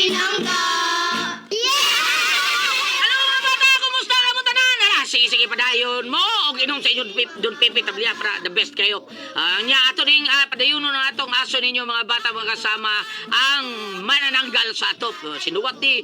Ilonggo. Yeah! Hello mga bata, kumusta ka mo tanan? Ala, sige sige padayon mo og inom sa inyong Don Pepe Tablia para the best kayo. Ah, nya ato ning padayonon na atong aso ninyo mga bata mga kasama ang manananggal sa atop. Sinuwat ni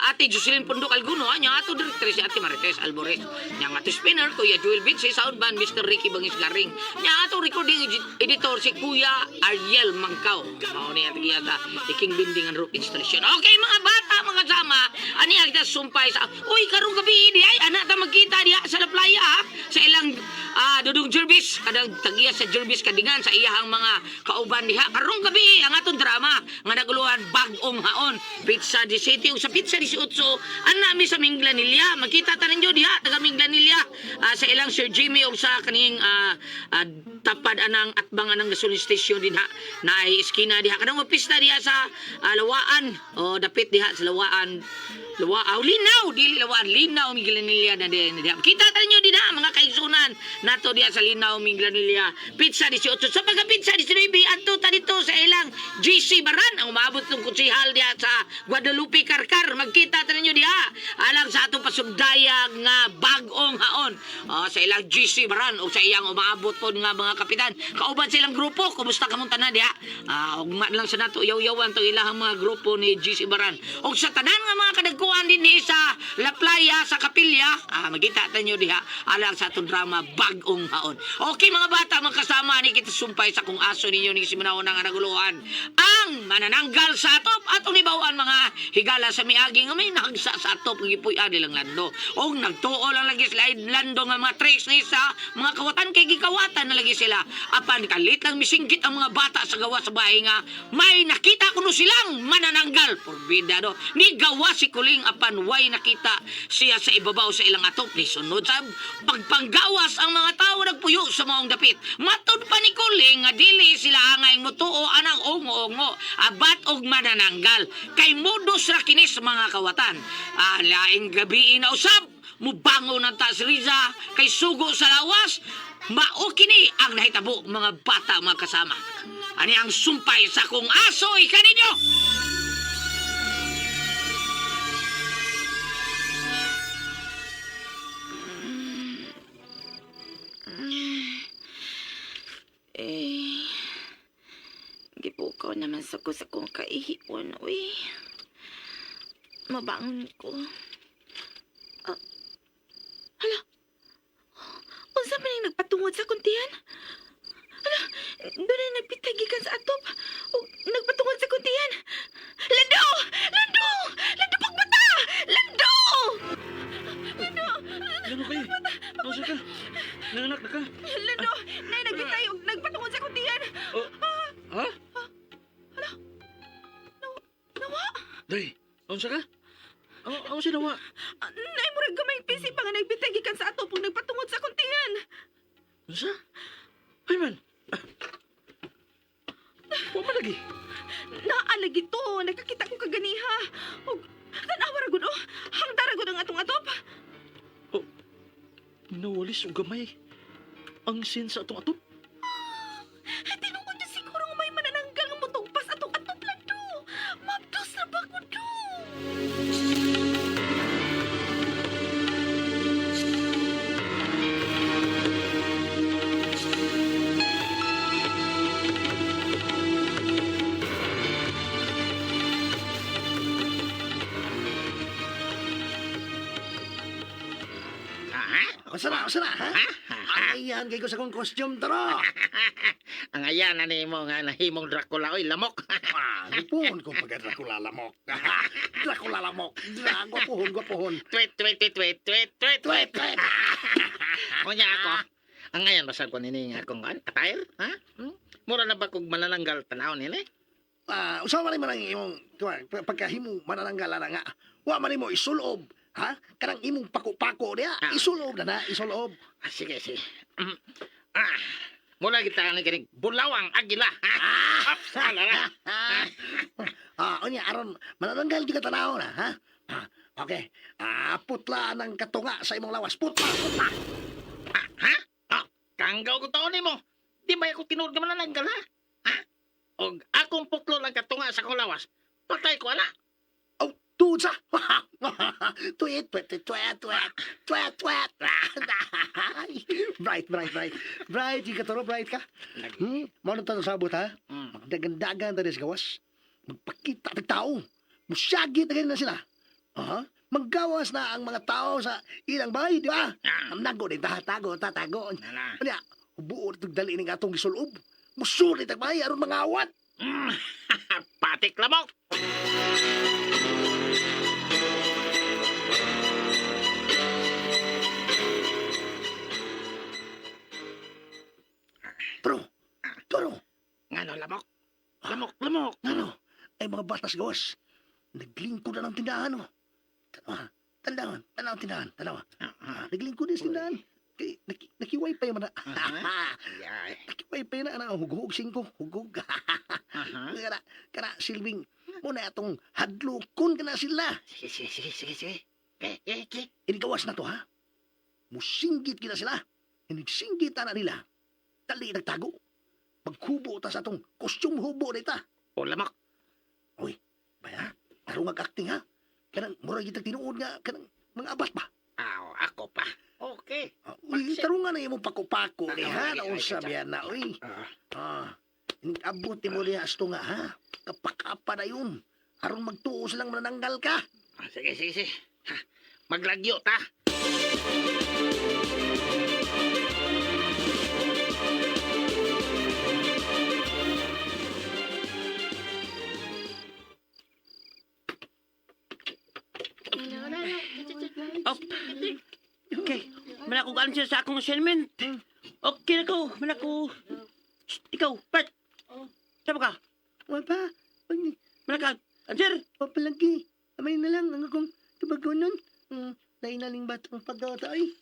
Ate Jocelyn Pundok Alguno, nya ato director si Ate Marites Alborez. Nya ang ato spinner Kuya Joel Vinci, soundman Mr. Ricky Bangis Garing. Nya ato recording editor si Kuya Ariel Mangkaw. Mao ni ato giyata iking binding ang roof installation. Okay mga bata mga kasama, ani ang kita sumpay sa Uy, karong gabi di ay anak ta magkita diha sa La Playa ha? Sa ilang Dudong Jervis kadang tagiya sa Jervis kadingan sa iyahang mga kauban diha. Karong gabi ang atong drama nga naguluhan bag-ong haon. Pizza di City ug sa Pizza 18 ana mi sa Minglanilla. Magkita ta ninyo diha taga Minglanilla sa ilang Sir Jimmy ug sa kaning tapad anang atbang anang gasoline station dinha naay iskina diha kanang pista diha sa Lawaan o dapit diha sa Lawaan. Lawaaw, Linaw, dili Lawaan, Linaw, Minglanilla na din diha. Kita ta ninyo dinha mga kaigsunan nato diha sa Linaw, Minglanilla. Pizza 18. Sa pagka Pizza 19, adto ta dito sa ilang GC Baran ang umaabot ng kutsihal diha sa Guadalupe Karkar. Magkita ta ninyo diha alang sa atong pasundayag nga bag-ong haon. Oh, sa ilang GC Baran o sa iyang umaabot po nga mga kapitan. Kauban sa ilang grupo, kumusta kamong tanan diha? Ugma lang sa nato yaw-yawan to ilahang mga grupo ni GC Baran. Og sa tanan nga mga kadagkuan dinhi sa La Playa sa Kapilya, magkita ta ninyo diha alang sa atong drama Bag-ong Haon. Okay mga bata, mga kasama ni kita sumpay sa kung aso ninyo ni Simanao nga naguluhan ang manananggal sa atop at unibawan mga higala sa miagi nga may nahagsa sa atop nga gipuy-an nilang lando. Og nagtuo lang lagi sila ay lando nga mga tricks ni sa mga kawatan kay gikawatan na lagi sila. Apan kalit lang misinggit ang mga bata sa gawa sa bahay nga may nakita kuno silang manananggal. Porbida no. Ni gawa si Kuling apan way nakita siya sa ibabaw sa ilang atop ni sunod sa pagpanggawas ang mga tao nagpuyo sa maong dapit. Matud pa ni Kuling nga dili sila angay mutuo anang ongo-ongo abat og manananggal. Kay modus ra kini sa mga kawatan. Laing gabi na usab mubango ng taas Riza kay sugo sa lawas. Mao kini ang nahitabo mga bata mga kasama. Ani ang sumpay sa kong aso ikaninyo. Eh, gipukaw naman sa ko sa kong kaihion, uy. Mabangon ko. Ah, hala, unsa man yung nagpatungod sa kuntian? Hala, doon na nagpitay gikan sa atop. O, nagpatungod sa kuntian. Lando! Lando! Lando, pagbata! Lando! Lando! Ano kayo? Ano ka? Nanganak na ka? Lando! Nay, nagpitay og nagpatungod sa kuntian. Oh, ha? Nawa! Day, ano ka? Ano, ano siya nawa? Ah, nay, murag gamay pisi pa nga nagbitay gikan sa atop ug nagpatungod sa kuntian. Ano siya? Ay man! Wa man lagi. Naalagi to, nakakita ko kaganiha. Ug tan-awa ra gud oh, hangda ra gud ang atong atop. Nawalis og gamay. Ang sin sa atong atop. Ay, tinuod yun siguro nga may manananggal nga mutugpas atong atop lang do. Mabdos na ba ko do? Usa na, ha? Ayan, kay ko sa kong costume taro. Ang ayan na nimo nga nahimong Dracula oy lamok. Ah, gipuhon ko pagka Dracula lamok. Dracula lamok. Gwapuhon, gwapuhon. Tweet tweet tweet tweet tweet tweet. Tweet, tweet. Unya ako. Ang ayan basag ko nini nga akong kan attire, ha? Hmm? Mura na ba kog manananggal tan-aw nini? Ah, usa man man ang imong kuwan, pagkahimo manananggal na nga. Wa man nimo isulob, ha? Kanang imong pako-pako diha, isulob na na, isulob. Ah, sige, sige. Ah, mura kita ni kinig bulawang agila. Ah, ala na. Ah, unya aron manananggal di ka tanaw na, ha? Ah, okay. Ah, putla ng katunga sa imong lawas. Putla, putla. Ah, ha? Ah, kanggaw ko taon nimo. Di ba ako tinuod nga manananggal ha? Ha? Og akong putlo lang katunga sa akong lawas. Patay ko ala. Oh, tuod sa. Tweet, tweet, tweet, tweet, tweet, tweet. Bright, bright, bright. Bright, yung katuro, bright ka. Lagi. Mao na tanong sabot, ha? Magdagandagan tayo sa gawas. Magpakita tag tao. Musyagi na na sila. Aha. Maggawas na ang mga tao sa ilang bahay, di ba? Ah. Ang nago ni tago, tatago. Nala. Ano ya? Buo na dali ning atong gisulob. Musulit ang bahay aron mangawat. Patik lamok. Tro, tro. Ngano lamok? Lamok, lamok. Ano? Ay mga batas gawas. Naglingkod na ng tindahan, oh. Tanawa, tanawa, tanawa tindahan, tanawa. Ah, Naglingkod din sa tindahan. Kay, naki-wifi man na. Yay. Naki-wifi na, ana, hugog singko, hugog. Aha. Kana, kana, silbing, muna atong hadlokon ka na sila. Sige, sige, sige, sige, sige. Okay, okay, okay. Inigawas na to, ha? Musinggit kita sila. Inisinggit na nila. Dali nagtago. Maghubo ta sa atong kostyum hubo nita. O lamok. Uy, baya, tarong acting ha. Kanang murag kitag tinuod nga kanang mga abat ba. Aw, ako pa. Okay. Ah, uy, tarungan na imong pako-pako ni ha. Ay, ay, Naunsa ay, biya na, uy. Ah. Ah, abot mo niya asto nga ha. Kapakapa na yun. Aron magtuo silang manananggal ka. Ah, sige, sige, sige. Ha, maglagyo ta. Oh. Okay. Mana ko answer sa akong assignment. Okay na ko. Mana ko. Shh, ikaw, Bert. Sama ka. Wa pa. Mana ka. Answer. Wa palagi. Amay na lang ang akong tubagonon. Nainaling batong pagkata ay.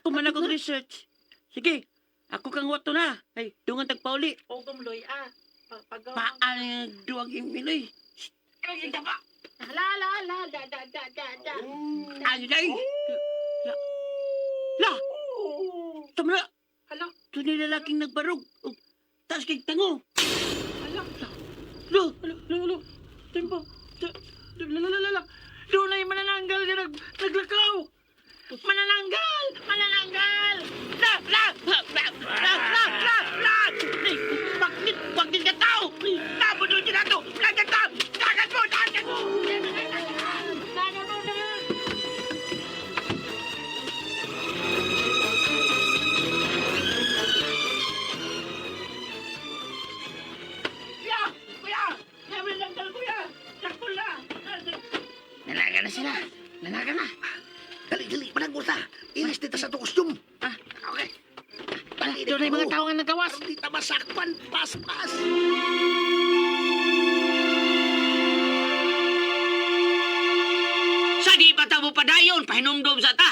Ako man ako research. Sige. Ako kang wato na. Ay, dungan tagpauli. O gumloy ah. Pag Paan duwag imiloy. Ay, tama. La la la da da da da da. Ay, ay. La. La. Tama na. Hala, Ito ni lalaking nagbarog. Oh, taas kay tango. hala, Lo. Alo, alo, alo. Tempo. La, la, la, la. Doon ay manananggal nga naglakaw. Manananggal! Manananggal! La! La! La! La! La! La! La! Bakit? Bakit ka tao? Tabo doon siya nato! Dagat ka! Dagat mo! Dagat mo! Kuya! Kuya! Kuya, manananggal, kuya! Sakto na! Nanaga na sila. Nanaga na. Dali, dali, mananggol ta. Ilis dito sa atong kostyum. Ah, okay. Dali, Doon ay mga tao nga nagawas. Aron di ta masakpan. Pas, pas. Sa di pa tabo padayon, pahinumdom sa ta.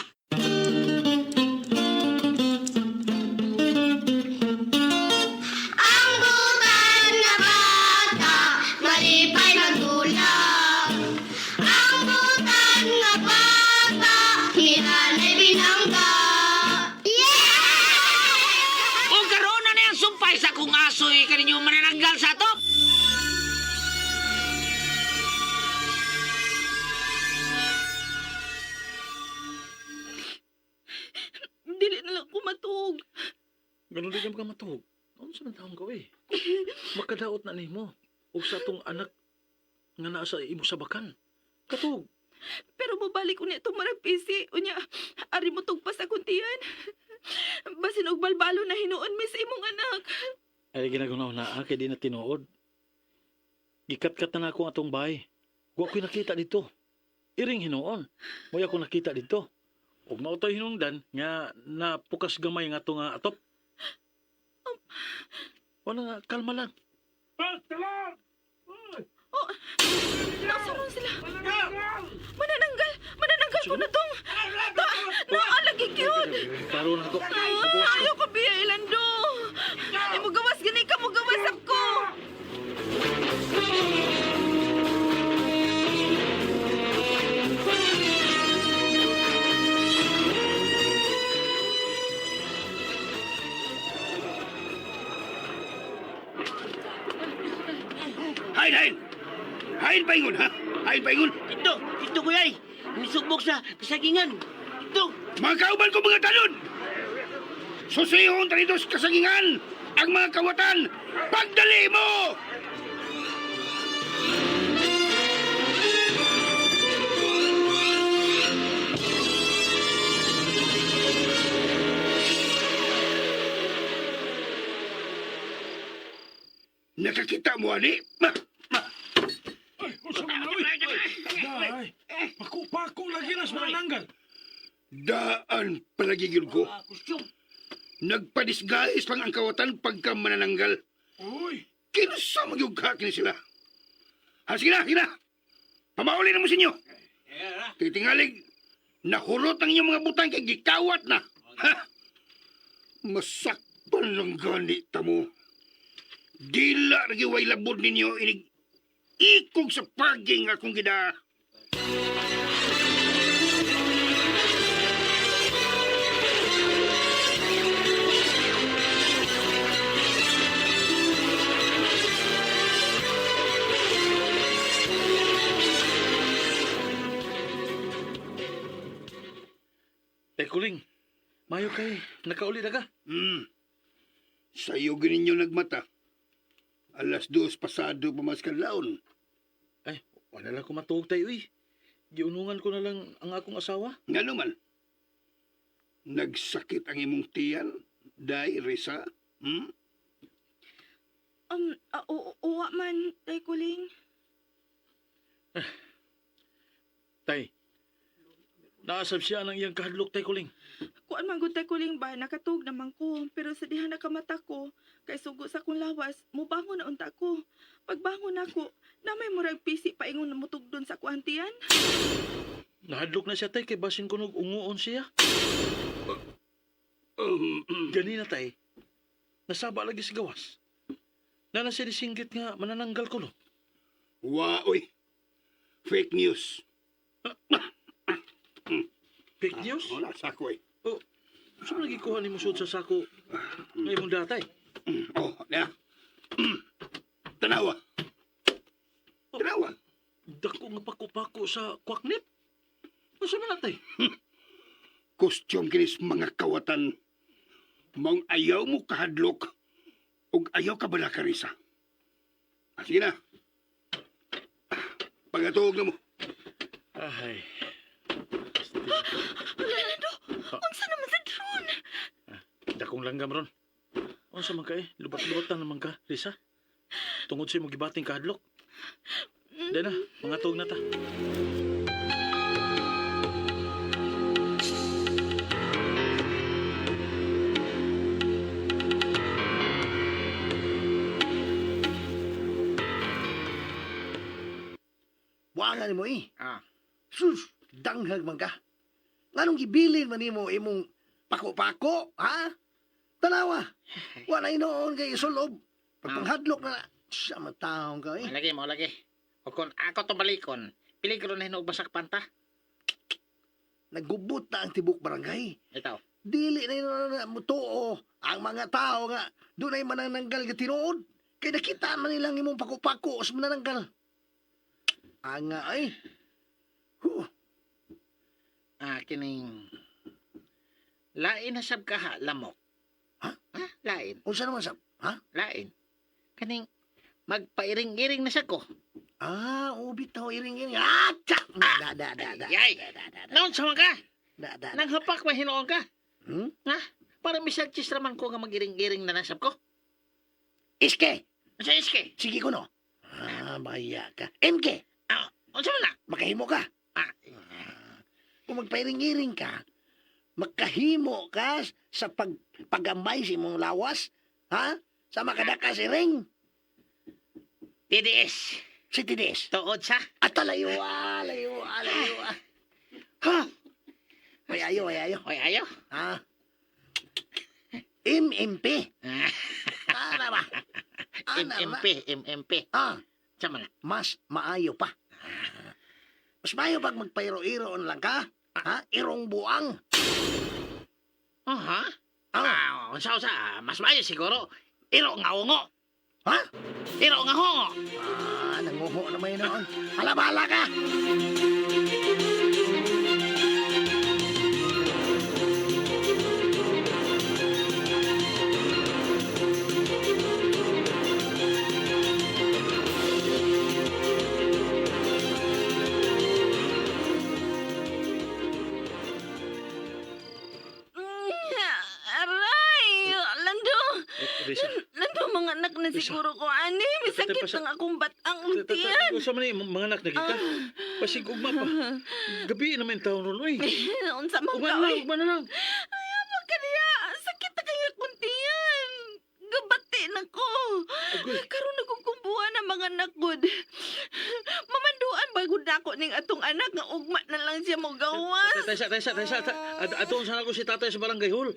Ang butan na bata, malipay magdulak. Ang butan na bata, ni nanay binangga. Yeah! O karoon na na yung sumpay sa kung asoy kaninyo manananggal sa ato. Dili na lang ko matuog. Ganun din ka matuog. Ano sa man taong gawi? Makadaot na nimo. O sa tong anak nga naa sa imo sabakan. Katug. Pero mobalik unya itong marag PC. Unya, ari mo tugpas akong tiyan. Basin og balbalo na hinuon mi sa imong anak. Ay ginagawa na ah, kay di na tinuod. Gikat-kat na nako atong bahay. Wa ko'y nakita dito. Iring hinuon. Mo'y ako nakita dito. Ug mao to'y hinungdan nga napukas gamay nga ato nga atop. Wala nga, kalma lang. Oh, nasa ron sila. Manananggal! Manananggal ko na tong! Ta, naalagi gyud! Karon ako. Ah, ayaw ko biya ilando. Ay, mugawas gani ka, mugawas ako. Hay, hay. Hay, Hain paingon, ha? Hain paingon. Dito, dito kuya. Nisubok sa kasagingan. Dito. Mga kauban ko mga talon! Susihon ta dito sa kasagingan ang mga kawatan! Pagdali mo! Nakakita mo, ani? Ma, ma, Ay, unsa man na, uy? Day, pako-pako lagi na sa manananggal. Daan palagigil ko. Ah, kustyong. Nagpadisguise lang ang kawatan pagka manananggal. Uy, Kinsa magyug ka kini sila. Ha, sige na, sige na. Pamauli na mo sa inyo. Titingalig, nahurot ang inyong mga butang kay gikawat na. Ha? Masakpan lang gani ta mo. Dila ra gyud way labod ninyo inig ikog sa paging akong gida. Tay Kuling, mayo kay nakauli na ka. Sayo ganinyo nagmata. 2:00 pasado pa mas kadlawon. Ay, wala lang ko matuog tayo uy. Giunungan ko na lang ang akong asawa. Nga naman, nagsakit ang imong tiyan, Day, Risa. Uwa man, Tay Kuling. Tay, naasab siya ng iyang kahadlok, Tay Kuling. Kuan man gud Tay Kuling ba, nakatug naman ko. Pero sa diha nakamata ko, kay sugo sa akong lawas, mubangon na unta ko. Pagbangon nako, na may murag pisi paingon na mutugdon sa akuang tiyan. Nahadlok na siya, tay, kay basin ko unguon siya. Ganina, tay, nasaba lagi sa gawas. Nana siya disinggit nga manananggal ko, no? Wa, oy. Fake news. Fake news? Wala, sako eh. Oh, saan lagi kuha ni mo sud sa sako ng imong datay? Oh, na. Tanawa. Tanawa. Dako nga pako-pako sa kwaknip. Unsa man na, tay? Kostyum kinis mga kawatan. Maong ayaw mo kahadlok ug ayaw ka bala ka, Risa. Ah, sige na. Pagatuog na mo. Ay. Lando, unsa naman sa drone? Dakong langgam ron. Unsa man ka eh? Lubat-lubat na naman ka, Risa. Tungod sa imong gibating kahadlok. Dahil na, mga tuog na ta. Buangan mo eh. Ah. Sus, danghag man ka. Nganong gibilin man nimo imong pako-pako, ha? Tanawa. Wala inoon kay sulob. Pagpanghadlok na na. Siya mataong ka eh. Lagi mo lagi. O kung ako to balikon, peligro na hinuog basak panta. Nagubot na ang tibok barangay. Itaw. Dili na inoon na mutuo ang mga tao nga doon ay manananggal ka tinuod. Kay nakita man nilang imong pako-pako sa manananggal. Anga ay. Huh. Ah, kining lain na sab ka ha, lamok. Ha? Ha? Lain, Unsa naman sa ha? lain. Kaning magpairing-iring na sa ko. Ah, ubit taw iring-iring. Ah, tsa! Da, da, da, da. Yay! Da, da, da, da. Naon sa ka? Da, da, da. Nanghapak man hinuon ka. Hmm? Ha? Para misal chis raman ko nga magiring-iring na nasab ko. Iske! Sa iske. Sige ko no. Ah, baya ka. MK, Ah, unsa man na? makahimo ka. Ah, Kung magpairing-iring ka, makahimo ka sa pagpagamay sa imong lawas, ha? Sa makadaka si Ring, TDS. si TDS. Tuod sa. At layo, ah, layo, ah, layo, ah. Ha? Ay, ayo, ay, ayo. Oy, ayo. Ha? MMP. Ah, Ana ba? Ana ba? MMP, MMP. Ah, Sa man na. mas maayo pa. Mas maayo pag magpairo-iro lang ka. Ha? Irong buang. Oh, ha? Ah. Ah, unsa unsa, mas maayo siguro. Iro nga ungo. Ha? Iro nga hongo. Ah, Nanguho na may noon. Hala, bahala ka! Aray! Lando! Risa. Lando, mga anak na Risa. siguro ko, ani. May sakit Pasa- ang akong batang tiyan. Usa man ni mga anak nagika. Basig ugma pa. Gabi na man taon ron oy. Unsa man Ugma ka, na lang, oy. ugma na lang. Ay, ama ka niya. Sakit na kaya akong tiyan. Gabati na ko. Agoy. Karon nagkukumbuhan ang mga anak gud. Mamanduan ba gud nako ning atong anak nga ugma na lang siya mo gawas. Taysa, taysa, taysa. Aton sana ko si tatay sa barangay hall.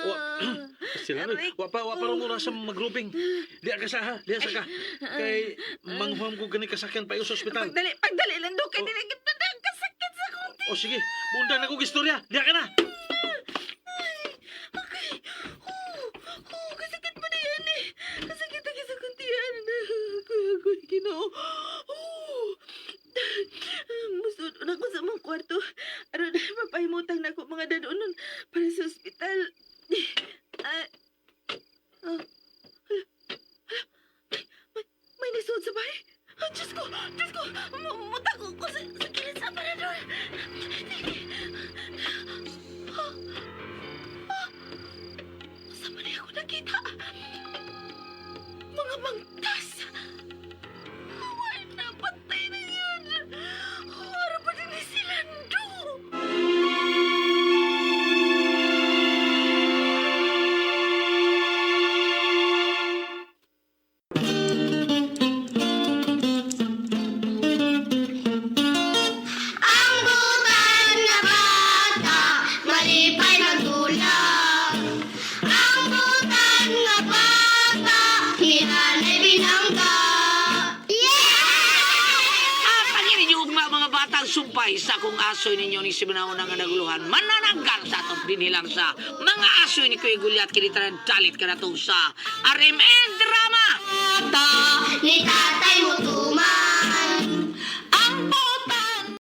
Wa, Ah. sila na. Wa pa rong oras sa magrubing. Diya ka sa ha, diya sa ka. Kay manghuam ko gani kasakyan pa sa ospital. Pagdali, pagdali lang do kay Oh. dili gid na kasakit sa akong tiyan. O sige, bundang na kong istorya. Diya ka na. Okay. Oh, oh, kasakit pa na yan eh. Kasakit na sa akong tiyan. Agoy, agoy, Ginoo. Oh. Musod na ko sa mong kwarto. Aron, mapahimutang na ako mga dadonon para sa ospital. Ah, ah, hala, hala, may nasud sa bahay. Ah, Diyos ko, Diyos ko, mutago ko sa kilid sa aparador. Sa man ako nakita? Mga mangtas! Wala na, patay na yun! Wala pa din si Lando! Ang butan nga bata, malipay magdula. Ang butan nga bata, hinanay binangga. Yeah! At ang inyong ugma mga batang sumpay sa kung asoy ninyo ni Simanao nga naguluhan manananggal sa atong dinilang sa mga asoy ni Kuya Gulyat kinitaran dalit ka na sa RMN Drama! Ni tatay mo tuman.